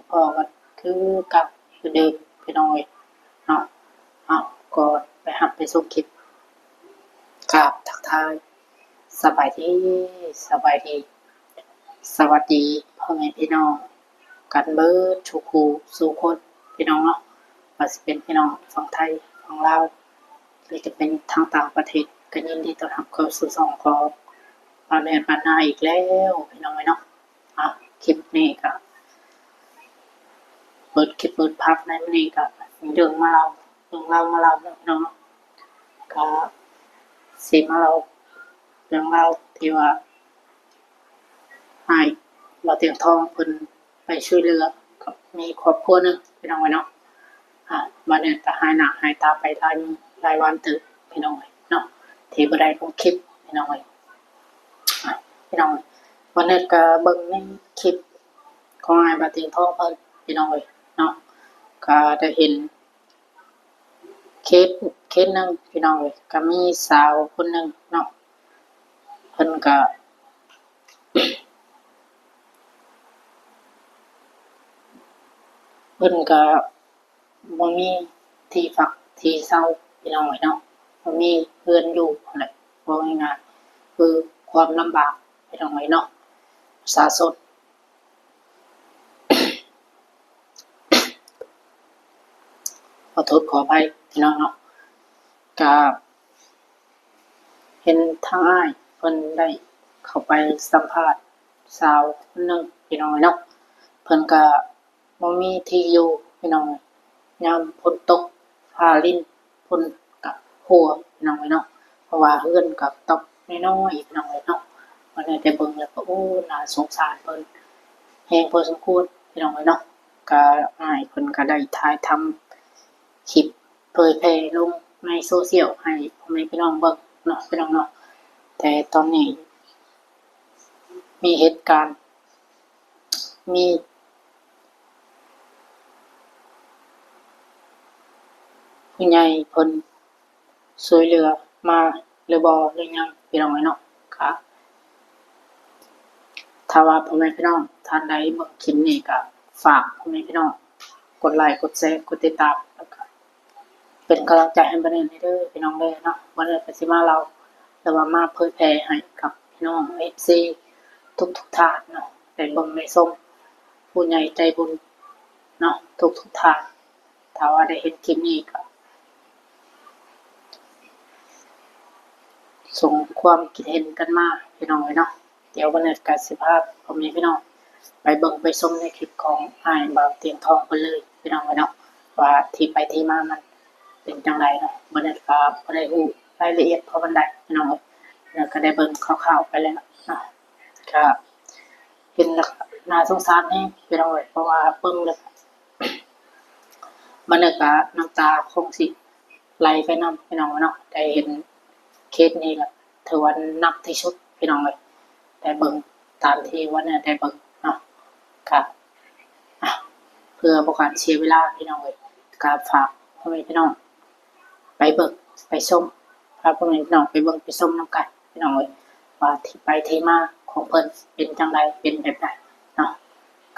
ພໍ້ກັນຄືເກົ່າຄືເດີມພີ່ນ້ອງເອີຍເນາະ. ເອົາ ກ່ອນໄປຮັບໄປຊົມຄລິບ ກາບທັກທາຍສະບາຍດີ ສະບາຍດີ ສະຫວັດດີພໍ່ແມ່ພີ່ນ້ອງກັນເບິດທຸກຜູ້ສູ່ຄົນພີ່ນ້ອງເນາະ, ວ່າຊິເປັນພີ່ນ້ອງຝັ່ງໄທ ຝັ່ງລາວ ຫຼືຈະເປັນທາງຕ່າງປະເທດ ກໍຍິນດີຕ້ອນຮັບເຂົ້າສູ່ຊ່ອງຂອງບ່າວແນດບ້ານນາອີກແລ້ວພີ່ນ້ອງເອີຍເນາະ. ອ່າ ຄລິບນີ້ກໍເປີດຄລິບເປີດພາບໃນມື້ນີ້ກໍມີເລື່ອງມາເລົ່າ ເລື່ອງລາວມາເລົ່າເນາະພີ່ນ້ອງເນາະ. ກໍຊິມາເລົ່າເລື່ອງລາວທີ່ວ່າ ອ້າຍບ່າວຕຽງທອງເພິ່ນໄປຊ່ວຍເຫຼືອກັບມີຄອບຄົວໜຶ່ງພີ່ນ້ອງເອີຍເນາະ. ອ່າ ບາດນີ້ກໍຫາຍໜ້າຫາຍຕາໄປຫຼາຍມື້ຫຼາຍວັນເຕີບພີ່ນ້ອງເອີຍເນາະ ທີ່ບໍ່ໄດ້ລົງຄລິບພີ່ນ້ອງເອີຍ. ອ່າ ພີ່ນ້ອງ ບາດນີ້ກໍເບິ່ງໃນຄລິບຂອງອ້າຍບ່າວຕຽງທອງເພິ່ນພີ່ນ້ອງເອີຍເນາະ, ກໍໄດ້ເຫັນ ເຄສ ເຄສໜຶ່ງພີ່ນ້ອງເອີຍ ກໍມີສາວຄົນໜຶ່ງເນາະ ເພິ່ນກໍ ເພິ່ນກໍບໍ່ມີທີ່ພັກທີ່ເຊົາພີ່ນ້ອງເອີຍເນາະ, ບໍ່ມີເຮືອນຢູ່ຫັ້ນແຫຼະ ເວົ້າງ່າຍໆ ຄືຄວາມລຳບາກພີ່ນ້ອງເອີຍເນາະ ປະຊາຊົນ. ຂໍໂທດຂໍອະໄພພີ່ນ້ອງເນາະ. ກະເຫັນທາງອ້າຍເພິ່ນໄດ້ເຂົ້າໄປສຳພາດສາວຄົນໜຶ່ງພີ່ນ້ອງເນາະ, ເພິ່ນກະບໍ່ມີທີ່ຢູ່ພີ່ນ້ອງ, ຍາມຝົນຕົກຟ້າລິນ ຝົນກະຫົວພີ່ນ້ອງເອີຍເນາະ, ເພາະວ່າເຮືອນກະຕອກນ້ອຍໆ ພີ່ນ້ອງເອີຍເນາະ. ບາດນີ້ໄດ້ເບິ່ງແລ້ວກໍ ໂອ້ ໜ້າສົງສານເພິ່ນແຮງພໍສົມຄວນພີ່ນ້ອງເອີຍເນາະ. ກະອ້າຍເພິ່ນກະໄດ້ຖ່າຍທຳຄລິບເຜີຍແຜ່ລົງໃນໂຊຊຽວໃຫ້ພໍ່ແມ່ພີ່ນ້ອງເບິ່ງເນາະ ພີ່ນ້ອງເນາະ. ແຕ່ຕອນນີ້ມີເຫດການ ມີ ຜູ້ໃຫຍ່ເພິ່ນຊ່ວຍເຫຼືອມາຫຼືບໍ່ຫຼືຍັງ ພີ່ນ້ອງເອີຍເນາະ. ກະຖ້າວ່າພໍ່ແມ່ພີ່ນ້ອງທ່ານໃດເບິ່ງຄລິບນີ້ ກະຝາກພໍ່ແມ່ພີ່ນ້ອງກົດໄລ ກົດແຊ ກົດຕິດຕາມ ແລ້ວກະເປັນກຳລັງໃຈໃຫ້ບ່າວແນດແດ່ເດີ ພີ່ນ້ອງເດີເນາະ. ບ່າວແນດກະຊິມາເລົ່າ ຫຼືວ່າມາເຜີຍແຜ່ໃຫ້ກັບພີ່ນ້ອງເອັຟຊີທຸກໆທ່ານເນາະ ໄດ້ເບິ່ງໄດ້ຊົມ ຜູ້ໃຫຍ່ໃຈບຸນເນາະ ທຸກໆທ່ານ ຖ້າວ່າໄດ້ເຫັນຄລິບນີ້ກໍສົ່ງຄວາມຄິດເຫັນກັນມາ ພີ່ນ້ອງເອີຍເນາະ. ດຽວວັນນີ້ກໍຊິພາພໍ່ແມ່ພີ່ນ້ອງໄປເບິ່ງໄປຊົມໃນຄລິບຂອງອ້າຍບ່າວຕຽງທອງເພິ່ນເລີຍ ພີ່ນ້ອງເອີຍເນາະ ວ່າທີ່ໄປທີ່ມາມັນເປັນຈັ່ງໃດເນາະ. ວັນນີ້ກໍບໍ່ໄດ້ຮູ້ລາຍລະອຽດພໍປານໃດ ພີ່ນ້ອງເອີຍ ແລ້ວກໍໄດ້ເບິ່ງຄ່າວໆໄປແລ້ວເນາະ ກໍ ເຫັນແລ້ວໜ້າສົງສານແຮງພີ່ນ້ອງເອີຍ ເພາະວ່າເບິ່ງແລ້ວ ບັດນີ້ກໍນ້ຳຕາຄົງຊິໄຫຼໄປນຳພີ່ນ້ອງເນາະ. ໄດ້ເຫັນເຄສນີ້ກໍຖືວ່າໜັກທີ່ສຸດພີ່ນ້ອງເອີຍ ໄດ້ເບິ່ງຕາມທີ່ວັນນີ້ໄດ້ເບິ່ງເນາະ. ກໍ ອ່ະ ເພື່ອບໍ່ການເສຍເວລາພີ່ນ້ອງເອີຍ ກໍຝາກພໍ່ແມ່ພີ່ນ້ອງ ໄປເບິ່ງໄປຊົມ ພາພໍ່ແມ່ພີ່ນ້ອງໄປເບິ່ງໄປຊົມນຳກັນພີ່ນ້ອງເອີຍ ວ່າທີ່ໄປທີ່ມາຂອງເພິ່ນເປັນຈັ່ງໃດ ເປັນແບບໃດເນາະ.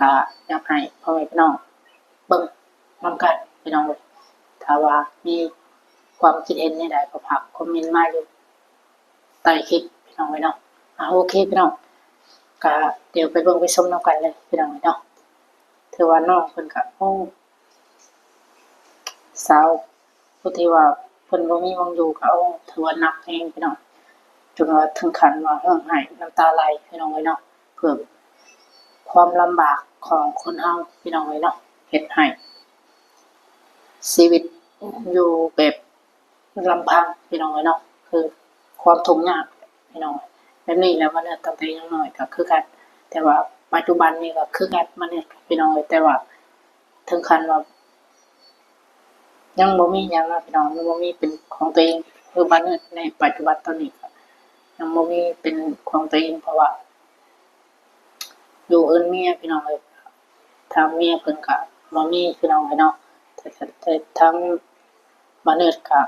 ກະຢາກໃຫ້ພໍ່ແມ່ພີ່ນ້ອງເບິ່ງນຳກັນພີ່ນ້ອງເອີຍ ຖ້າວ່າມີຄວາມຄິດເຫັນແນວໃດກໍຝາກຄອມເມັນມາຢູ່ໃຕ້ຄລິບພີ່ນ້ອງເອີຍເນາະ. ອ່າ ໂອເຄພີ່ນ້ອງ ກະດຽວໄປເບິ່ງໄປຊົມນຳກັນເລີຍພີ່ນ້ອງເອີຍເນາະ. ຖືວ່ານ້ອງເພິ່ນກະ ໂອ້ ສາວ ຜູ້ທີ່ວ່າເພິ່ນບໍ່ມີໝ່ອງຢູ່ກໍ ໂອ້ ຖືວ່າໜັກແຮງພີ່ນ້ອງ ຈົນວ່າເຖິງຂັ້ນວ່າຮ້ອງໄຫ້ນ້ຳຕາໄຫຼພີ່ນ້ອງເອີຍເນາະ. ເພື່ອຄວາມລຳບາກຂອງຄົນເຮົາພີ່ນ້ອງເອີຍເນາະ ເຮັດໃຫ້ຊີວິດຢູ່ແບບລຳພັງພີ່ນ້ອງເອີຍເນາະ ຄືຄວາມທຸກຍາກພີ່ນ້ອງ. ແບບນີ້ແຫຼະ ມາເນີດຕັ້ງແຕ່ຍັງນ້ອຍກໍຄືກັນ ແຕ່ວ່າປັດຈຸບັນນີ້ກໍຄືກັນ ມາເນີດພີ່ນ້ອງເອີຍ ແຕ່ວ່າ ເຖິງຂັ້ນວ່າຍັງບໍ່ມີຫຍັງນະພີ່ນ້ອງ ຍັງບໍ່ມີເປັນຂອງຕົວເອງ ຄືບ້ານເນີດໃນປັດຈຸບັນຕອນນີ້ກໍຍັງບໍ່ມີເປັນຂອງຕົວເອງ ເພາະວ່າຢູ່ເຮືອນເມຍພີ່ນ້ອງເອີຍ ທາງເມຍເພິ່ນກໍບໍ່ມີພີ່ນ້ອງເອີຍເນາະ. ແຕ່ ແຕ່ ແຕ່ທາງບ້ານເນີດກໍ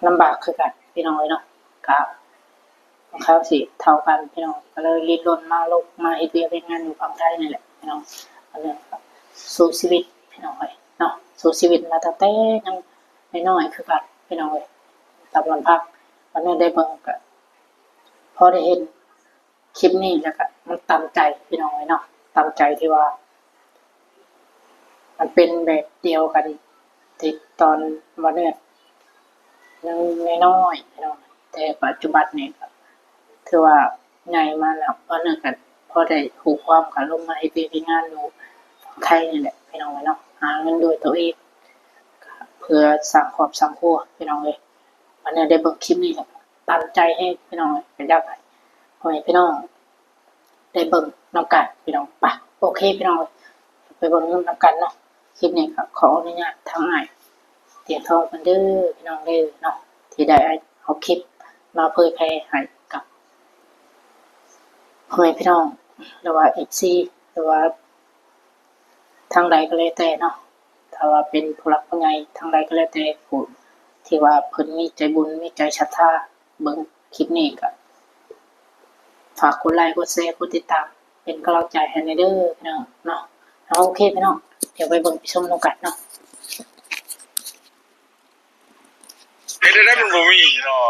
ລຳບາກຄືກັນພີ່ນ້ອງເອີຍເນາະ ກໍ ບາງຄັ້ງຊິເທົ່າກັນພີ່ນ້ອງ ກໍເລີຍລິ້ນລົນມາລົກມາເຮັດວຽກເຮັດງານຢູ່ຝັ່ງໄທນີ້ແຫຼະພີ່ນ້ອງ. ສູ້ຊີວິດພີ່ນ້ອງເອີຍເນາະ, ສູ້ຊີວິດມາຕັ້ງແຕ່ຍັງນ້ອຍໆຄືກັນພີ່ນ້ອງເອີຍ. ຕາມລຳພັງ ວັນນີ້ໄດ້ເບິ່ງ ກໍພໍໄດ້ເຫັນ ຄລິບນີ້ແລ້ວກະມັນຕຳໃຈພີ່ນ້ອງເອີຍເນາະ, ຕຳໃຈທີ່ວ່າມັນເປັນແບບດຽວກັນທີ່ຕອນວ່າເນີດຍັງນ້ອຍໆພີ່ນ້ອງ, ແຕ່ປັດຈຸບັນນີ້ກະຖືວ່າໃຫຍ່ມາແລ້ວ, ວ່າເນີດກະພໍໄດ້ຮູ້ຄວາມ ກະລົງມາເຮັດວຽກເຮັດງານຢູ່ຝັ່ງໄທນີ້ແຫຼະພີ່ນ້ອງເອີຍເນາະ, ຫາເງິນດ້ວຍຕົວເອງ ກະເພື່ອສ້າງຄອບສ້າງຄົວພີ່ນ້ອງເອີຍ. ອັນນີ້ໄດ້ເບິ່ງຄລິບນີ້ແລ້ວ ຕຳໃຈແຮງພີ່ນ້ອງເອີຍ, ກໍຢາກໃຫ້ພໍ່ແມ່ພີ່ນ້ອງໄດ້ເບິ່ງນຳກັນພີ່ນ້ອງ. ໄປ ໂອເຄພີ່ນ້ອງເອີຍ, ໄປເບິ່ງນຳກັນເນາະ. ຄລິບນີ້ກໍຂໍອະນຸຍາດທາງອ້າຍຕຽງທອງເພິ່ນເດີພີ່ນ້ອງເດີເນາະ, ທີ່ໄດ້ເອົາຄລິບມາເຜີຍແຜ່ໃຫ້ກັບພໍ່ແມ່ພີ່ນ້ອງ ຫຼືວ່າເອັຟຊີ ຫຼືວ່າ ທາງໃດກໍແລ້ວແຕ່ເນາະ, ຖ້າວ່າເປັນຜູ້ຫຼັກຜູ້ໃຫຍ່ທາງໃດກໍແລ້ວແຕ່ ຜູ້ທີ່ວ່າເພິ່ນມີໃຈບຸນ ມີໃຈສັດທາເບິ່ງຄລິບນີ້ ກໍຝາກກົດໄລ ກົດແຊ ກົດຕິດຕາມ ເປັນກຳລັງໃຈໃຫ້ແດ່ເດີພີ່ນ້ອງເນາະ. ເອົາ ໂອເຄພີ່ນ້ອງ, ດຽວໄປເບິ່ງໄປຊົມນຳກັນເນາະ. ເຮັດໄດ້ ມັນບໍ່ມີເນາະ.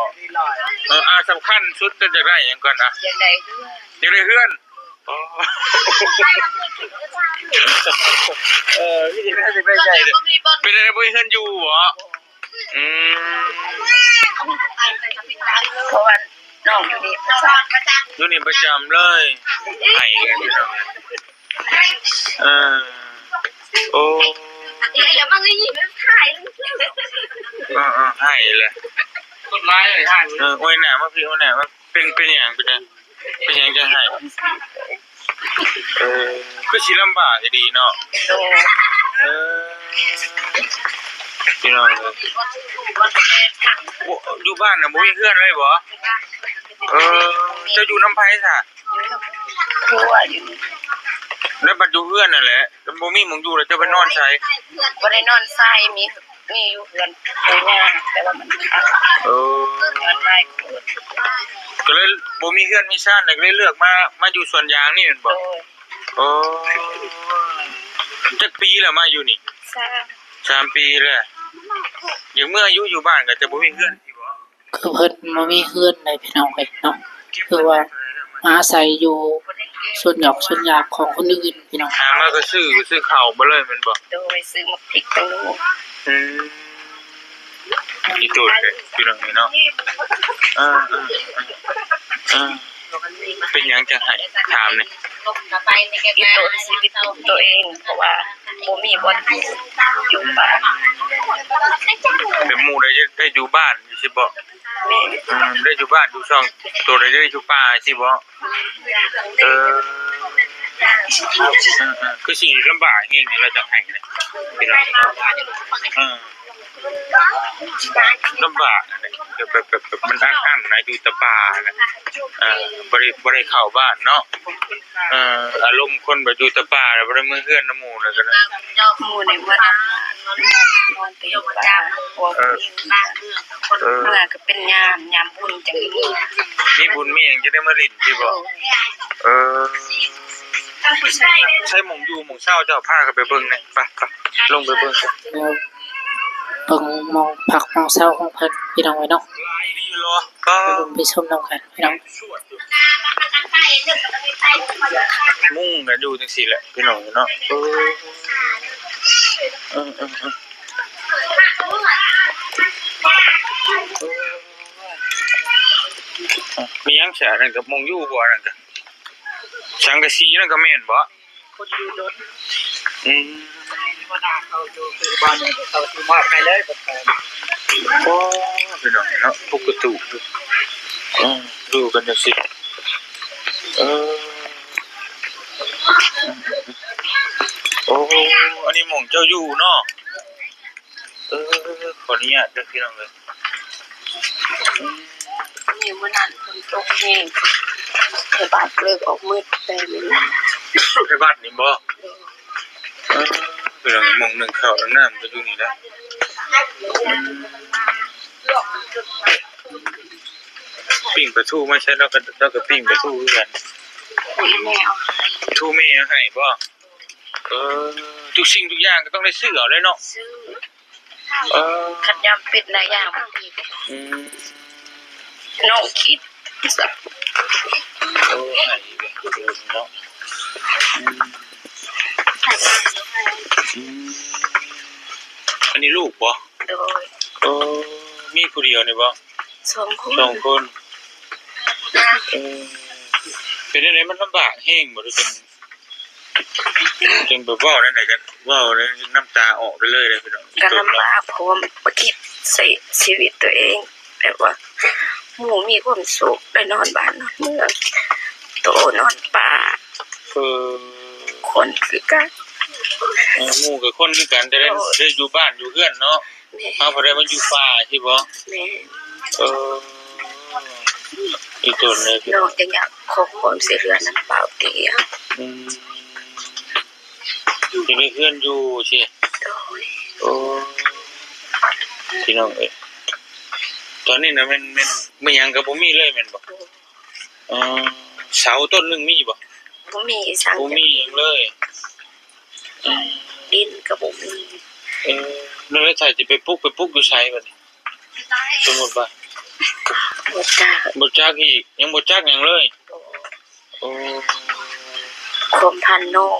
ເອີ ອ່າ ສຳຄັນສຸດເຈົ້າຢາກໄດ້ຫຍັງກ່ອນນະ? ຢາກໄດ້ເຮືອນ. ຢາກໄດ້ເຮືອນ? ອໍ ເອີ ຢາກໄດ້ ຢາກໄດ້ໃຫຍ່ເດ້. ເປັນໄດ້ ບໍ່ມີເຮືອນຢູ່ບໍ? ອືມ ເພາະວ່ານ້ອງຢູ່ນີ້ປະຈຳ ຢູ່ນີ້ປະຈຳເລີຍ. ໃຫ້ເລີຍພີ່ນ້ອງ. ເອີ ໂອ້ ເອີໆ ໃຫ້ແຫຼະ. ເອີ ໂອ້ຍ ໜ້າມາພີ້ ໂອ້ຍ ໜ້າມາ ເປັນ ເປັນຫຍັງ ເປັນຫຍັງ ເປັນຫຍັງຈັ່ງໃຫ້? ເອີ ຄືຊິລຳບາກອີ່ຫຼີເນາະ. ໂດຍ ເອີ ພີ່ນ້ອງເອີຍ ຢູ່ບ້ານນະບໍ່ມີເຮືອນເລີຍບໍ? ເອີ ເຈົ້າຢູ່ນຳໃຜຊະ? ຢູ່ນຳຜົວຢູ່ນີ້. ແລ້ວບັດຢູ່ເຮືອນນັ້ນແຫຼະ ແລ້ວບໍ່ມີໝ່ອງຢູ່ ແລ້ວເຈົ້າໄປນອນໃສ? ບໍ່ໄດ້ນອນໃສ ມີ ມີຢູ່ເຮືອນປູ່ຍ່າ ແຕ່ວ່າມັນຄັກ. ເອີ ເຮືອນຫຼາຍຄົນ ກໍເລີຍບໍ່ມີເຮືອນມີຊານ ກໍເລີຍເລືອກມາ ມາຢູ່ສວນຢາງນີ້ແມ່ນບໍ່? ໂດຍ. ໂອ້ ຈັກປີແລ້ວມາຢູ່ນີ້? ສາມ ສາມປີແລ້ວ. ຢາກເມືອຢູ່ ຢູ່ບ້ານກໍຈະບໍ່ມີເຮືອນ. ຄືເພິ່ນບໍ່ມີເຮືອນໃດພີ່ນ້ອງເອີຍເນາະ, ຄືວ່າມາອາໄສຢູ່ສວນຫຍອກສວນຢາກຂອງຄົນອື່ນພີ່ນ້ອງ. ຫາມາກໍຊື້ ກໍຊື້ເຂົ້າມາເລີຍແມ່ນບໍ່? ໂດຍ ຊື້ໝາກພິກໄປລູກ. ອືມ ອີ່ຕົນເດ້ພີ່ນ້ອງເອີຍເນາະ. ເອີໆໆ ເປັນຫຍັງຈັ່ງໃຫ້ ຖາມແດ່? ອີ່ຕົນຊີວິດຕົວເອງ ເພາະວ່າ ບໍ່ມີບ່ອນຢູ່ ຢູ່ບ້ານ. ແບບໝູ່ໄດ້ ໄດ້ຢູ່ບ້ານຊີ້ບໍ? ແມ່ນ. ອືມ ໄດ້ຢູ່ບ້ານຢູ່ຊ່ອງ ໂຕໄດ້ ໄດ້ຢູ່ປ່າຊີ້ບໍ? ເອີ ເອີໆ ຄືຊິລຳບາກແຮງນີ້ ລະຈັ່ງໃຫ້ນີ້ພີ່ນ້ອງເນາະ. ເອີ ລຳບາກ ແບບ ແບບ ແບບ ແບບມັນອັດອັ້ນນະ ຢູ່ແຕ່ປ່ານະ. ເອີ ບໍ່ໄດ້ ບໍ່ໄດ້ເຂົ້າບ້ານເນາະ. ເອີ ອາລົມຄົນແບບຢູ່ແຕ່ປ່າ ແລ້ວບໍ່ໄດ້ເມືອເຮືອນນຳໝູ່ ແລ້ວກໍ ໝູ່ນີ້ເມືອນຳ ນອນແຕ່ຢູ່ປ່າ ເອີ ເອີ ເມືອກໍເປັນຍາມ ຍາມບຸນຈັ່ງມີ ມີບຸນມີຫຍັງຈັ່ງໄດ້ມາຫຼິ້ນຊີ້ບໍ? ເອີ ໃຊ້ໝ່ອງຢູ່ໝ່ອງເຊົາເຈົ້າ ພາກັນໄປເບິ່ງແດ່ ໄປ ໄປ ລົງໄປເບິ່ງກັນ. ເບິ່ງໝ່ອງພັກໝ່ອງເຊົາຂອງເພິ່ນພີ່ນ້ອງເອີຍເນາະ. ໄປເບິ່ງໄປຊົມນຳກັນພີ່ນ້ອງ. ມຸງກັນຢູ່ຈັ່ງຊີ້ແຫຼະພີ່ນ້ອງເນາະ. ເອີ ເອີ ເອີ ເອີ ມີຫຍັງຊະ? ອັນນັ້ນກໍມຸງຢູ່ບໍ່? ອັນນັ້ນກໍສັງກະສີ ນັ້ນກໍແມ່ນບໍ່? ຄົນຢູ່ດົນ. ອືມ ຫົວໜ້າເຂົາຢູ່ ຄືບ້ານເຂົາຊິມອບໃຫ້ເລີຍ. ໂອ້ ພີ່ນ້ອງເນາະ ປົກກະຕຸ ເອີ ຢູ່ກັນຈັ່ງຊີ້. ເອີ ໂອ້ ອັນນີ້ໝ່ອງເຈົ້າຢູ່ເນາະ. ເອີ ຂໍອະນຸຍາດເດີພີ່ນ້ອງເອີຍ. ນີ້ມື້ນັ້ນຝົນຕົກແຮງ ໄທບ້ານເລີຍອອກມືດແຕ່ມື້. ໄທບ້ານນີ້ບໍ່? ເອີ ພີ່ນ້ອງ ໝ່ອງໜຶ້ງເຂົ້າໜຶ້ງນ້ຳກໍຢູ່ນີ້ແຫຼະ. ປີ້ງປາທູມາໃຊ້ ລາວກໍ ລາວກໍປີ້ງປາທູຄືກັນ. ທູແມ່ເອົາໃຫ້. ທູແມ່ເອົາໃຫ້ບໍ່? ເອີ ທຸກສິ່ງທຸກຢ່າງກໍຕ້ອງໄດ້ຊື້ເອົາແຫຼະເນາະ. ຊື້ ເອີ ຄັນຍາມເປັນນາຍາມ ອືມ ນ້ອງຄິດ ໂອ້ ໃຫ້ເນາະ. ອືມ ອືມ ອັນນີ້ລູກບໍ່? ໂດຍ. ໂອ້ ມີຜູ້ດຽວນີ້ບໍ່? ສອງຄົນ ສອງຄົນ. ເອີ ເປັນຈັ່ງໃດ ມັນລຳບາກແຮງບໍ່ ຫຼືຈັ່ງ ຈັ່ງແບບເວົ້າແນວໃດກໍເວົ້າແລ້ວນ້ຳຕາອອກໄດ້ເລີຍເດ້ພີ່ນ້ອງ. ກໍລຳບາກ ເພາະວ່າມາຄິດໃຊ້ຊີວິດຕົວເອງ ແບບວ່າໝູ່ມີຄວາມສຸກ ໄດ້ນອນບ້ານນອນເມືອງ ໂຕນອນປ່າ. ເອີ ຄົນຄືກັນ. ເອີ ໝູ່ກໍຄົນຄືກັນ ແຕ່ໄດ້ ໂດຍ ໄດ້ຢູ່ບ້ານຢູ່ເຮືອນເນາະ. ແມ່ນ. ເຮົາບໍ່ໄດ້ມາຢູ່ປ່າຊີ້ບໍ່? ແມ່ນ. ເອີ ອີ່ຕົນເລີຍ ນ້ອງຈະຢາກຂໍຄວາມຊ່ວຍເຫຼືອນຳບ່າວເຕ້ຍ. ອືມ ຊິໄດ້ເຮືອນຢູ່ຊີ້. ໂດຍ. ໂອ້ ພີ່ນ້ອງເອີຍ ຕອນນີ້ນະແມ່ນ ແມ່ນ ແມ່ນຫຍັງກໍບໍ່ມີເລີຍແມ່ນບໍ່? ເອີ ເສົາຕົ້ນໜຶ່ງມີບໍ່? ບໍ່ມີສັງ ບໍ່ມີຫຍັງເລີຍ. ອືມ ດິນກໍບໍ່ມີ. ເອີ ແລ້ວໃຜຊິໄປປຸກ ໄປປຸກຢູ່ໃສບັດນີ້? ສົມມຸດວ່າ ບໍ່ຈັກ ບໍ່ຈັກອີກ ຍັງບໍ່ຈັກຫຍັງເລີຍ. ໂອ້ ຄວາມຝັນນ້ອງ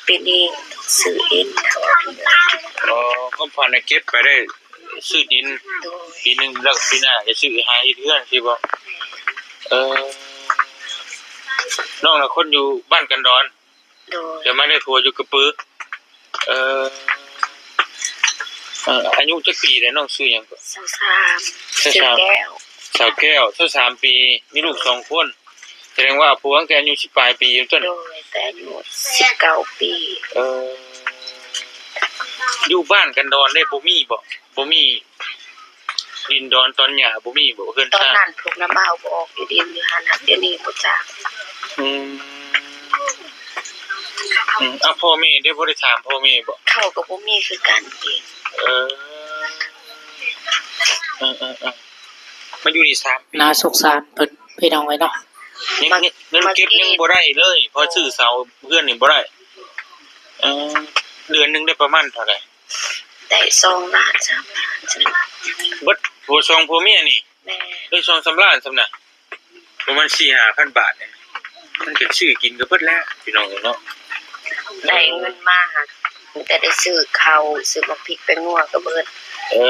ປີນີ້ຊື້ດິນເທົ່າ. ອໍ ຄວາມຝັນນະເກັບໄປໄດ້ຊື້ດິນ. ໂດຍ. ປີໜຶ່ງ ແລ້ວປີໜ້າຈະຊື້ຫາເຮັດເຮືອນຊີ້ບໍ່? ເອີ ນ້ອງນະຄົນຢູ່ບ້ານກັນດອນ. ໂດຍ. ແຕ່ມາໄດ້ຜົວຢູ່ກະປື. ເອີ ເອີ ອາຍຸຈັກປີແລ້ວ? ນ້ອງຊື່ຫຍັງເກາະ? ຊາວສາມ. ຊາວສາມ. ຊື່ແກ້ວ. ສາວແກ້ວ ຊາວສາມປີ ມີລູກສອງຄົນ. ສະແດງວ່າຜົວຕັ້ງແຕ່ອາຍຸສິບປາຍປີຢູ່ຕົ້ນ. ໂດຍ ແຕ່ອາຍຸສິບເກົ້າປີ. ເອີ ຢູ່ບ້ານກັນດອນໄດ້ບໍ່ມີບໍ່? ບໍ່ມີ ດິນດອນຕອນຫຍ້າບໍ່ມີບໍ່? ເຮືອນຊານ ຕອນນັ້ນປູກນ້ຳເອົາບໍ່ອອກຢູ່ດິນຢູ່ຫັ້ນ ຫາກດຽວນີ້ບໍ່ຈັກ. ອືມ ອືມ ອາ ພໍ່ແມ່ເດ້ ບໍ່ໄດ້ຖາມພໍ່ແມ່ບໍ່? ເຂົາກໍບໍ່ມີຄືກັນອີກ. ເອີ ເອີໆໆ ມາຢູ່ນີ້ສາມປີ. ໜ້າສົງສານເພິ່ນ ພີ່ນ້ອງເອີຍເນາະ. ຍັງ ມາ ເງິນເກັບຍັງບໍ່ໄດ້ເລີຍ ພໍຊື້ເສົາເຮືອນນີ້ບໍ່ໄດ້. ເອີ ເດືອນໜຶ່ງໄດ້ປະມານເທົ່າໃດ? ໄດ້ສອງລ້ານ ສາມລ້ານ ເບິດຜົວສອງຜົວເມຍນີ້. ແມ່ນ. ໄດ້ສອງສາມລ້ານສ່ຳນະ ປະມານສີ່ຫ້າພັນບາດນີ້ ມັນກໍຊື້ກິນກໍເບິດແລ້ວ ພີ່ນ້ອງເອີຍເນາະ. ໄດ້ເງິນມາຫາ ມີແຕ່ໄດ້ຊື້ເຂົ້າ ຊື້ໝາກພິກແປ້ງນົວກໍເບິດ. ເອີ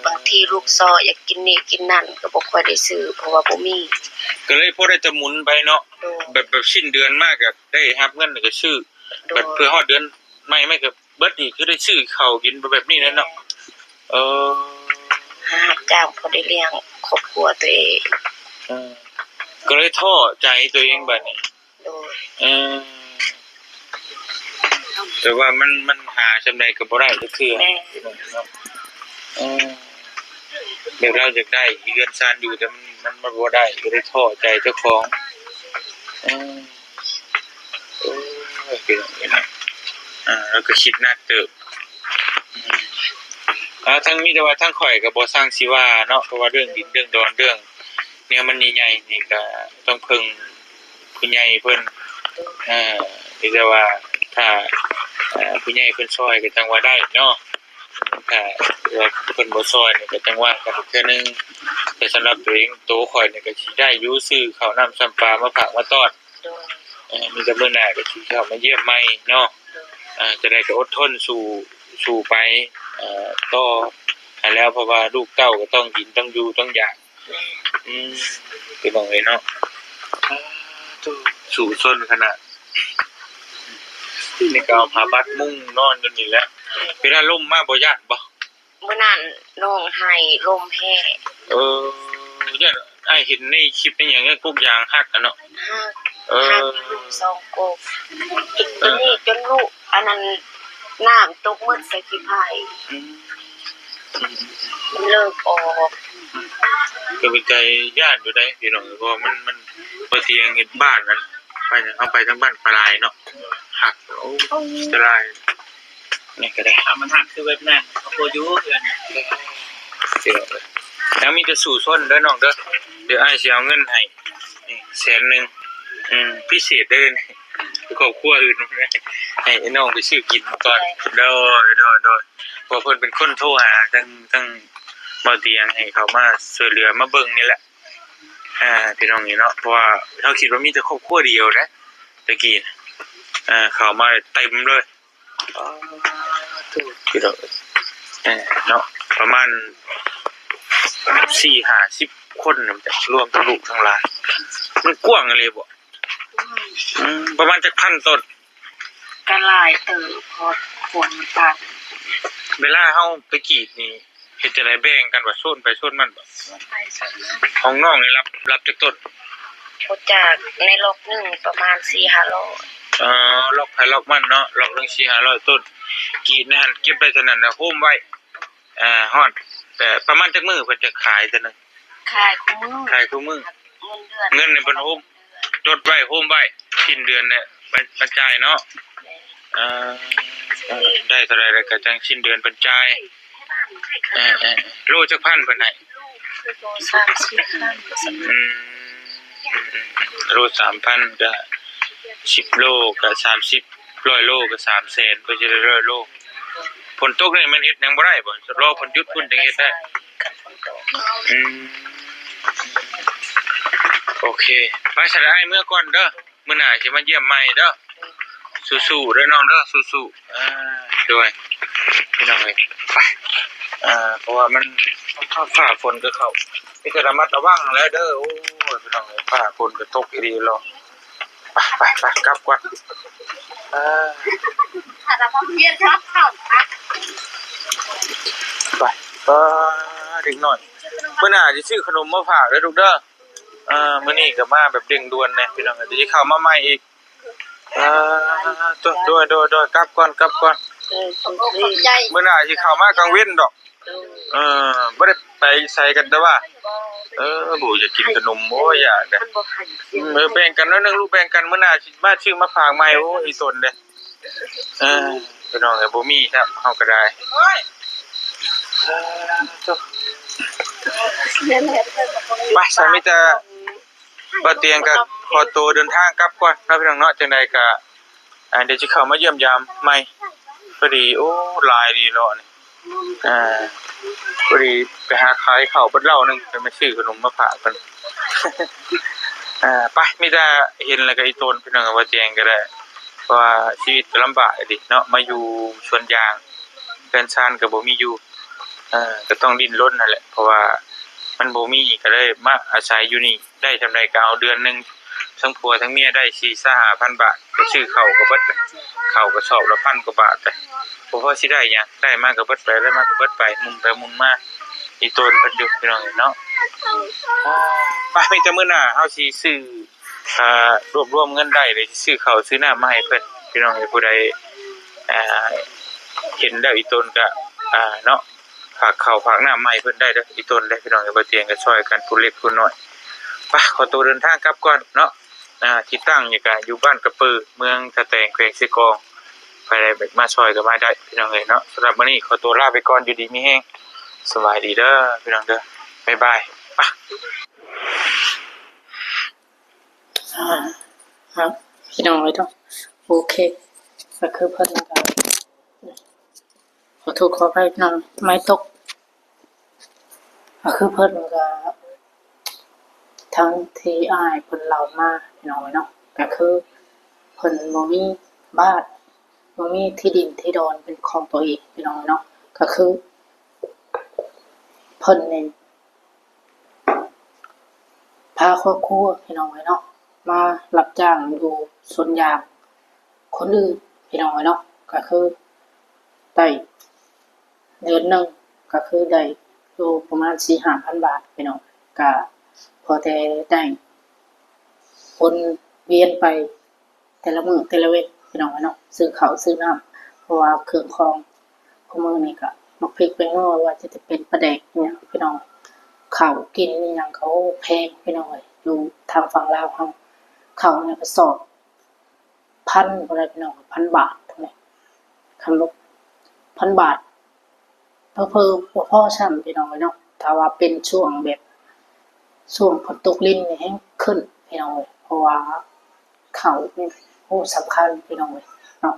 ບາງທີລູກຊໍ້ຢາກກິນນີ້ກິນນັ້ນກໍບໍ່ຄ່ອຍໄດ້ຊື້ ເພາະວ່າບໍ່ມີ ກໍເລີຍພໍໄດ້ແຕ່ໝູນໄປເນາະ. ໂດຍ. ແບບ ແບບສິ້ນເດືອນມາກໍໄດ້ຮັບເງິນແລ້ວກໍຊື້. ໂດຍ. ບັດເພື່ອຮອດເດືອນໃໝ່ ມັນກໍ ເບິດນີ້ຄືໄດ້ຊື້ເຂົ້າກິນແບບນີ້ແຫຼະເນາະ. ເອີ ຫາຮັບຈ້າງພໍໄດ້ລ້ຽງຄອບຄົວຕົວເອງ. ເອີ ກໍເລີຍທໍ້ໃຈຕົວເອງບັດນີ້. ໂດຍ. ເອີ ແຕ່ວ່າມັນ ມັນຫາສ່ຳໃດກໍບໍ່ໄດ້ຈັກເທື່ອ. ແມ່ນ. ເອີ ແບບລາວຢາກໄດ້ເຮືອນຊານຢູ່ ແຕ່ມັນ ມັນ ມັນບໍ່ໄດ້ ກໍເລີຍທໍ້ໃຈເຈົ້າຂອງ. ເອີ ໂອ້ຍ ພີ່ນ້ອງເອີຍເນາະ ອ່າ ລາວກໍຄິດໜັກເຕີບ. ອ່າ ທາງ ມີແຕ່ວ່າທາງຂ້ອຍກໍບໍ່ຊ່າງຊິວ່າເນາະ ເພາະວ່າເລື່ອງດິນເລື່ອງດອນ ເລື່ອງແນວມັນໃຫຍ່ໆນີ້ກໍຕ້ອງເພິ່ງຜູ້ໃຫຍ່ເພິ່ນ. ເອີ ມີແຕ່ວ່າຖ້າ ເອີ ຜູ້ໃຫຍ່ເພິ່ນຊ່ອຍກໍຈັ່ງວ່າໄດ້ເນາະ. ຖ້າວ່າເພິ່ນບໍ່ຊ່ອຍນີ້ກໍຈັ່ງວ່າກັນອີກເທື່ອໜຶ່ງ. ແຕ່ສຳລັບຕົວເອງ ໂຕຂ້ອຍນີ້ກໍຊິໄດ້ຢູ່ ຊື້ເຂົ້ານ້ຳຊຳປາມາຝາກມາຕ້ອນ. ໂດຍ. ເອີ ມີແຕ່ມື້ໜ້າກໍຊິເຂົ້າມາຢ້ຽມໃໝ່ເນາະ. ໂດຍ. ເອີ ຈັ່ງໃດກໍອົດທົນສູ້ ສູ້ໄປ ເອີ ຕໍ່ຫັ້ນແຫຼະ ເພາະວ່າລູກເຕົ້າກໍຕ້ອງກິນ ຕ້ອງຢູ່ ຕ້ອງຢາກ. ແມ່ນ. ອືມ ພີ່ນ້ອງເອີຍເນາະ ສາທຸ ສູ້ຊົນຂະໜາດ. ນີ້ກໍເອົາຜ້າບັດມຸງນອນຢູ່ນີ້ແຫຼະ. ເວລາລົມມາບໍ່ຢ້ານບໍ່? ມື້ນັ້ນນ້ອງໄຫ້ລົມແຮງ. ເອີ ຢ້ານ ອ້າຍເຫັນໃນຄລິບໃນຫຍັງ ກົກຢາງຫັກຫັ້ນເນາະ. ຫັກ. ເອີ ຫັກຢູ່ສອງກົກ ຈົນ ເອີ ຕົວນີ້ຈົນລຸ ອັນນັ້ນ ນ້ຳຕົກໝົດໃສ່ຂີ້ໄຜ່. ອືມ ມັນເລີກອອກ. ອືມ ກໍເປັນຕາຢ້ານຢູ່ໃດ໋ພີ່ນ້ອງ ເພາະວ່າມັນ ມັນ ບໍ່ເຖິງເຮັດບ້ານນັ້ນ ໄປ ເຮົາໄປທາງບ້ານປາລາຍເນາະ ຫັກ. ໂອ້ ອັນຕະລາຍ. ນີ້ກໍໄດ້ ຖ້າມັນຫັກຄືແບບນັ້ນ ກໍບໍ່ຢູ່ເຮືອນ. ເອີ ຍັງມີແຕ່ສູ້ຊົນເດີນ້ອງເດີ. ດຽວອ້າຍຊິເອົາເງິນໃຫ້ ນີ້ແສນໜຶ່ງ. ອືມ ພິເສດເດີນີ້. ຄອບຄົວອື່ນ ໃຫ້ນ້ອງໄປຊື້ກິນກ່ອນ. ໂດຍ ໂດຍ ໂດຍ ເພາະເພິ່ນເປັນຄົນໂທຫາທາງ ທາງບໍ່ຕຽງ ໃຫ້ເຂົາມາຊ່ວຍເຫຼືອມາເບິ່ງນີ້ແຫຼະ ອ່າ ພີ່ນ້ອງເອີຍເນາະ. ເພາະວ່າເຮົາຄິດວ່າມີແຕ່ຄອບຄົວດຽວນະ ຕະກີ້ ອ່າ ເຂົ້າມາເຕັມເລີຍ ພີ່ນ້ອງເອີຍ ເນາະ ປະມານສີ່ຫ້າສິບຄົນນະ ລວມທັງລູກທັງຫຼານ. ມັນກວ້າງອີ່ຫຼີບໍ່? ອືມ ປະມານຈັກພັນຕົ້ນ? ກໍຫຼາຍເຕີບ ເພາະຄົນມັນຫຼາຍ. ເວລາເຮົາໄປກຣີດນີ້ ເຮັດຈັ່ງໃດ? ແບ່ງກັນບໍ່? ໂຊນໃຜໂຊນມັນບໍ່? ໂຊນໃຜໂຊນມັນ. ຂອງນ້ອງນີ້ລັບ ລັບຈັກຕົ້ນ? ບໍ່ຈັກ ໃນລັອກໜຶ່ງປະມານສີ່ຫ້າຮ້ອຍ. ເອີ ລັອກໃຜລັອກມັນເນາະ ລັອກໜຶ່ງສີ່ຫ້າຮ້ອຍຕົ້ນ. ກຣີດໃນຫັ້ນເກັບໄດ້ເທົ່ານັ້ນນະ ໂຮມໄວ້. ອ່າ ຮອດ ແຕ່ປະມານຈັກມື້ເພິ່ນຈະຂາຍເທື່ອໜຶ່ງ? ຂາຍຄູ່ມື້ ຂາຍຄູ່ມື້. ເງິນເດືອນ ເງິນໃນເພິ່ນໂຮມ ຈົດໄວ້ໂຮມໄວ້ ສິ້ນເດືອນແຫຼະ ມາ ມາຈ່າຍເນາະ. ແມ່ນ. ເອີ ເອີ ໄດ້ເທົ່າໃດແລ້ວກໍຈັ່ງສິ້ນເດືອນເພິ່ນຈ່າຍ. ເອີ ເອີ ໂລຈັກພັນເພິ່ນໃຫ້? ໂລສາມສິບພັນ. ອືມ ໂລສາມພັນ ກໍສິບໂລກໍສາມສິບ ຮ້ອຍໂລກໍສາມແສນ ເພິ່ນຈະໄດ້ຮ້ອຍໂລ. ຝົນຕົກນີ້ແມ່ນເຮັດຫຍັງບໍ່ໄດ້ບໍ່? ລໍຝົນຢຸດພຸ້ນຈັ່ງເຮັດໄດ້. ອືມ ໂອເຄ ໄປຊັ້ນອ້າຍເມືອກ່ອນເດີ ມື້ໜ້າຊິມາຢ້ຽມໃໝ່ເດີ. ສູ້ໆເດີນ້ອງເດີ ສູ້ໆ. ອ່າ ໂດຍ ພີ່ນ້ອງເອີຍ ໄປ ອ່າ ເພາະວ່າມັນ ຟ້າຝົນກໍເຂົ້າ ມີແຕ່ລະມັດລະວັງຫັ້ນແຫຼະເດີ. ໂອ້ຍ ພີ່ນ້ອງເອີຍ ຟ້າຝົນກໍຕົກອີ່ຫຼີເນາະ. ໄປ ໄປ ໄປ ກັບກ່ອນ. ເອີ ໄປ ປ້າ ເດັກນ້ອຍ ມື້ໜ້າຊິຊື້ຂະໜົມມາຝາກເດີລູກເດີ. ເອີ ມື້ນີ້ກໍມາແບບເລັ່ງດ່ວນແດ່ພີ່ນ້ອງ ດຽວຊິເຂົ້າມາໃໝ່ອີກ. ເອີ ໂດຍ ໂດຍ ໂດຍ ກັບກ່ອນ ກັບກ່ອນ. ເອີ ຂອບໃຈ ມື້ໜ້າຊິເຂົ້າມາກາງເວັນດອກ. ເອີ ບໍ່ໄດ້ໄປໃສກັນແຕ່ວ່າ ເອີ ບໍ່ຢາກກິນຂະໜົມ ໂອ້ຍ ຢາກເດ້. ເອີ ແບ່ງກັນໜ້ອຍໜຶ່ງລູກ ແບ່ງກັນ ມື້ໜ້າຊິມາຊື້ມາຝາກໃໝ່. ໂອ້ຍ ອີ່ຕົນເດ້. ເອີ ພີ່ນ້ອງເອີຍ ບໍ່ມີຊ້ຳ ເຮົາກໍໄດ້. ໄປ ຊັ້ນມີແຕ່ ບ່າວຕຽງກໍຂໍໂຕເດີນທາງກັບກ່ອນເນາະ ພີ່ນ້ອງເນາະ. ຈັ່ງໃດກໍ ອ່າ ດຽວຊິເຂົ້າມາຢ້ຽມຢາມໃໝ່. ພໍດີ ໂອ້ ຫຼາຍດີເນາະນີ້. ອ່າ ພໍດີໄປຫາຂາຍເຂົ້າເບິດເຫຼົ່າໜຶ່ງ ໄປມາຊື້ຂະໜົມມາຝາກເພິ່ນ. ອ່າ ໄປ ມີແຕ່ເຫັນແລ້ວກໍອີ່ຕົນ ພີ່ນ້ອງ ບ່າວຕຽງກໍໄດ້ ເພາະວ່າຊີວິດກໍລຳບາກອີ່ຫຼີເນາະ ມາຢູ່ສວນຢາງ ເຮືອນຊານກໍບໍ່ມີຢູ່. ເອີ ກໍຕ້ອງດີ້ນລົນຫັ້ນແຫຼະ ເພາະວ່າມັນບໍ່ມີ ກໍເລີຍມາອາໄສຢູ່ນີ້ ໄດ້ສ່ຳໃດກໍເອົາ. ເດືອນໜຶ່ງ ທັງຜົວທັງເມຍໄດ້ສີ່ຫ້າພັນບາດ ໄປຊື້ເຂົ້າກໍເບິດ ເຂົ້າກະສອບລະພັນກວ່າບາດ ບໍ່ພໍຊິໄດ້ຫຍັງ. ໄດ້ມາກໍເບິດໄປ ໄດ້ມາກໍເບິດໄປ ໝຸນໄປໝຸນມາ. ອີ່ຕົນເພິ່ນຢູ່ ພີ່ນ້ອງເອີຍເນາະ. ໄປ ມີແຕ່ມື້ໜ້າເຮົາຊິຊື້ ອ່າ ລວບລວມເງິນໄດ້ ແລ້ວຊິຊື້ເຂົ້າຊື້ນ້ຳມາໃຫ້ເພິ່ນ ພີ່ນ້ອງເອີຍ. ຜູ້ໃດ ອ່າ ເຫັນແລ້ວອີ່ຕົນກະ ອ່າ ເນາະ ຝາກເຂົ້າຝາກນ້ຳມາໃຫ້ເພິ່ນໄດ້ເດີ ອີ່ຕົນເດ້ ພີ່ນ້ອງເອີຍ. ບ່າວຕຽງກໍຊ່ອຍກັນຜູ້ເລັກຜູ້ນ້ອຍ. ໄປ ຂໍໂຕເດີນທາງກັບກ່ອນເນາະ. ອ່າ ທີ່ຕັ້ງນີ້ກະຢູ່ບ້ານກະປື ເມືອງທ່າແຕງ ແຂວງເຊກອງ. ໃຜໃດມາຊ່ອຍກໍມາໄດ້ ພີ່ນ້ອງເອີຍເນາະ. ສຳລັບມື້ນີ້ຂໍໂຕລາໄປກ່ອນ ຢູ່ດີມີແຮງ ສະບາຍດີເດີ ພີ່ນ້ອງເດີ ບາຍບາຍ. ອ່າ ເນາະ ພີ່ນ້ອງເອີຍເນາະ. ໂອເຄ ກໍຄືເພິ່ນກໍ ຂໍໂທດຂໍອະໄພພີ່ນ້ອງ ໄມ້ຕົກ. ກໍຄືເພິ່ນກໍ ທັງທີ່ອ້າຍເພິ່ນເລົ່າມາພີ່ນ້ອງເອີຍເນາະ ກໍຄືເພິ່ນບໍ່ມີບ້ານ ບໍ່ມີທີ່ດິນທີ່ດອນເປັນຂອງຕົວເອງພີ່ນ້ອງເນາະ. ກໍຄືເພິ່ນນີ້ ພາຄອບຄົວພີ່ນ້ອງເອີຍເນາະ ມາຮັບຈ້າງຢູ່ສວນຢາງຄົນອື່ນພີ່ນ້ອງເອີຍເນາະ. ກໍຄືໄດ້ເດືອນໜຶ່ງ ກໍຄືໄດ້ຢູ່ປະມານສີ່ຫ້າພັນບາດພີ່ນ້ອງ. ກໍພໍແຕ່ໄດ້ວົນວຽນໄປ ແຕ່ລະມື້ແຕ່ລະເວັນພີ່ນ້ອງເອີຍເນາະ ຊື້ເຂົ້າຊື້ນ້ຳ ເພາະວ່າເຄື່ອງຂອງຄູ່ມື້ນີ້ກໍໝາກພິກແປ້ງນົວ ວ່າຈະເປັນປາແດກອີ່ຫຍັງພີ່ນ້ອງ ເຂົ້າກິນອີ່ຫຍັງກໍ ໂອ້ ແພງພີ່ນ້ອງເອີຍ. ຢູ່ທາງຝັ່ງລາວເຮົາ ເຂົ້ານີ້ກະສອບພັນພຸ້ນແຫຼະພີ່ນ້ອງ ພັນບາດພຸ້ນແຫຼະ ຄັນບໍ່ພັນບາດ ເຜີໆບໍ່ພໍຊ້ຳພີ່ນ້ອງເອີຍເນາະ. ຖ້າວ່າເປັນຊ່ວງແບບ ຊ່ວງຝົນຕົກລິນນີ້ແຮງຂຶ້ນພີ່ນ້ອງເອີຍ ເພາະວ່າເຂົ້ານີ້ ຮູ້ສຳຄັນພີ່ນ້ອງເອີຍເນາະ.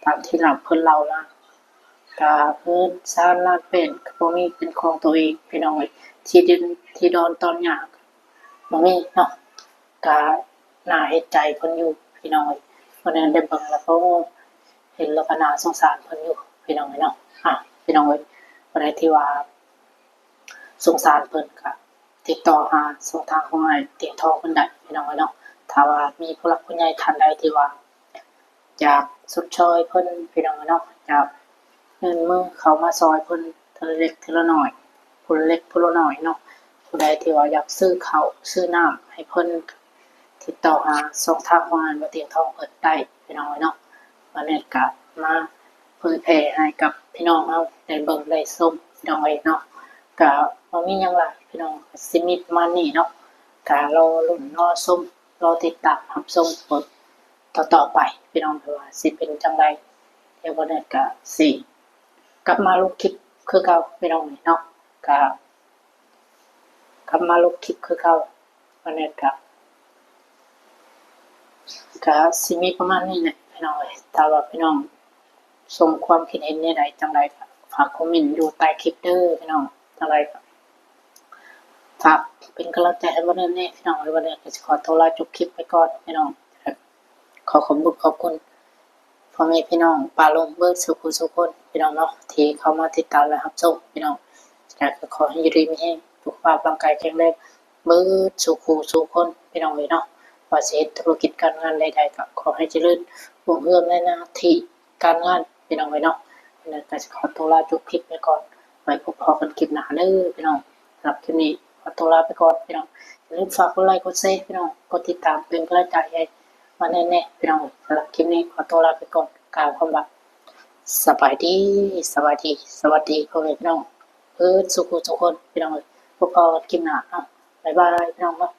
ຕາມທີ່ເພິ່ນເລົ່າມາ ກະເຮືອນຊານລານແປ້ນກະບໍ່ມີເປັນຂອງໂຕເອງພີ່ນ້ອງເອີຍ, ທີ່ດິນທີ່ດອນຕອນຫຍ້າກະບໍ່ມີເນາະ. ກະໜ້າເຫັນໃຈເພິ່ນຢູ່ພີ່ນ້ອງເອີຍ. ເພິ່ນໄດ້ເບິ່ງແລ້ວ ໂອ້ ເຫັນແລ້ວກະໜ້າສົງສານເພິ່ນຢູ່ພີ່ນ້ອງເອີຍເນາະ. ອ່າ ພີ່ນ້ອງເອີຍ ຜູ້ໃດທີ່ວ່າ ສົງສານເພິ່ນກະຕິດຕໍ່ຫາຊ່ອງທາງຂອງອ້າຍຕຽງທອງເພິ່ນໄດ້ພີ່ນ້ອງເອີຍເນາະ. ຖ້າວ່າມີຜູ້ຫຼັກຜູ້ໃຫຍ່ທ່ານໃດທີ່ວ່າຢາກຊົດຊ່ອຍເພິ່ນພີ່ນ້ອງເອີຍເນາະ, ຢາກຍື່ນມືເຂົ້າມາຊ່ອຍເພິ່ນເທື່ອເລັກເທື່ອນ້ອຍ ຜູ້ເລັກຜູ້ນ້ອຍເນາະ, ຜູ້ໃດທີ່ວ່າຢາກຊື້ເຂົ້າຊື້ນ້ຳໃຫ້ເພິ່ນ ຕິດຕໍ່ຫາຊ່ອງທາງຂອງອ້າຍຕຽງທອງເພິ່ນໄດ້ພີ່ນ້ອງເອີຍເນາະ. ບາດນີ້ກະມາເຜີຍແຜ່ໃຫ້ກັບພີ່ນ້ອງເຮົາໄດ້ເບິ່ງໄດ້ຊົມພີ່ນ້ອງເອີຍເນາະ. ກະບໍ່ມີຫຍັງຫຼາຍພີ່ນ້ອງ, ກະຊິມີປະມານນີ້ເນາະ. ກະລໍລຸ້ນລໍຊົມ ລໍຕິດຕາມຮັບຊົມເບິ່ງຕໍ່ໆໄປພີ່ນ້ອງ ວ່າຊິເປັນຈັ່ງໃດ. ດຽວບາດນີ້ກະຊິກັບມາລົງຄລິບຄືເກົ່າພີ່ນ້ອງເນາະ. ກະ ກັບມາລົງຄລິບຄືເກົ່າ. ບາດນີ້ກະ ກະຊິມີປະມານນີ້ແຫຼະພີ່ນ້ອງເອີຍ. ຖ້າວ່າພີ່ນ້ອງສົ່ງຄວາມຄິດເຫັນແນວໃດຈັ່ງໃດກະຝາກຄອມເມັນຢູ່ໃຕ້ຄລິບເດີພີ່ນ້ອງ. ຈັ່ງໃດກະຝາກເປັນກຳລັງໃຈໃຫ້ບາດນີ້ແດ່ພີ່ນ້ອງເອີຍ. ບາດນີ້ກະຊິຂໍໂຕລາຈົບຄລິບໄປກ່ອນພີ່ນ້ອງ. ຂໍຂອບບຸນຂອບຄຸນພໍ່ແມ່ພີ່ນ້ອງປາລົມເບິດສູ່ຜູ້ສູ່ຄົນພີ່ນ້ອງເນາະ ທີ່ເຂົ້າມາຕິດຕາມ ແລະ ຮັບຊົມພີ່ນ້ອງ. ຈະໄດ້ກໍຂໍໃຫ້ຢູ່ດີມີແຮງ ສຸຂະພາບຮ່າງກາຍແຂງແຮງເບິດສູ່ຜູ້ສູ່ຄົນພີ່ນ້ອງເອີຍເນາະ. ວ່າຊິເຮັດທຸລະກິດການງານໃດໆ ກໍຂໍໃຫ້ຈະເລີນຮຸ່ງເຮືອງໃນໜ້າທີ່ການງານພີ່ນ້ອງເອີຍເນາະ. ແລ້ວກໍຊິຂໍໂຕລາຈົບຄລິບໄປກ່ອນ ໄວ້ພົບພໍ້ກັນຄລິບໜ້າເດີພີ່ນ້ອງ. ສຳລັບຄລິບນີ້ຂໍໂຕລາໄປກ່ອນພີ່ນ້ອງ. ຢ່າລືມຝາກກົດໄລກົດແຊພີ່ນ້ອງ, ກົດຕິດຕາມເປັນກຳລັງໃຈໃຫ້ມາແນ່ໆພີ່ນ້ອງ. ສຳລັບຄລິບນີ້ຂໍໂຕລາໄປກ່ອນ ກ່າວຄຳວ່າ ສະບາຍດີ ສະບາຍດີ ສະຫວັດດີພໍ່ແມ່ພີ່ນ້ອງເບິດສູ່ຜູ້ສູ່ຄົນພີ່ນ້ອງເອີຍ. ພົບພໍ້ກັນຄລິບໜ້າເນາະ. ບາຍບາຍພີ່ນ້ອງເນາະ.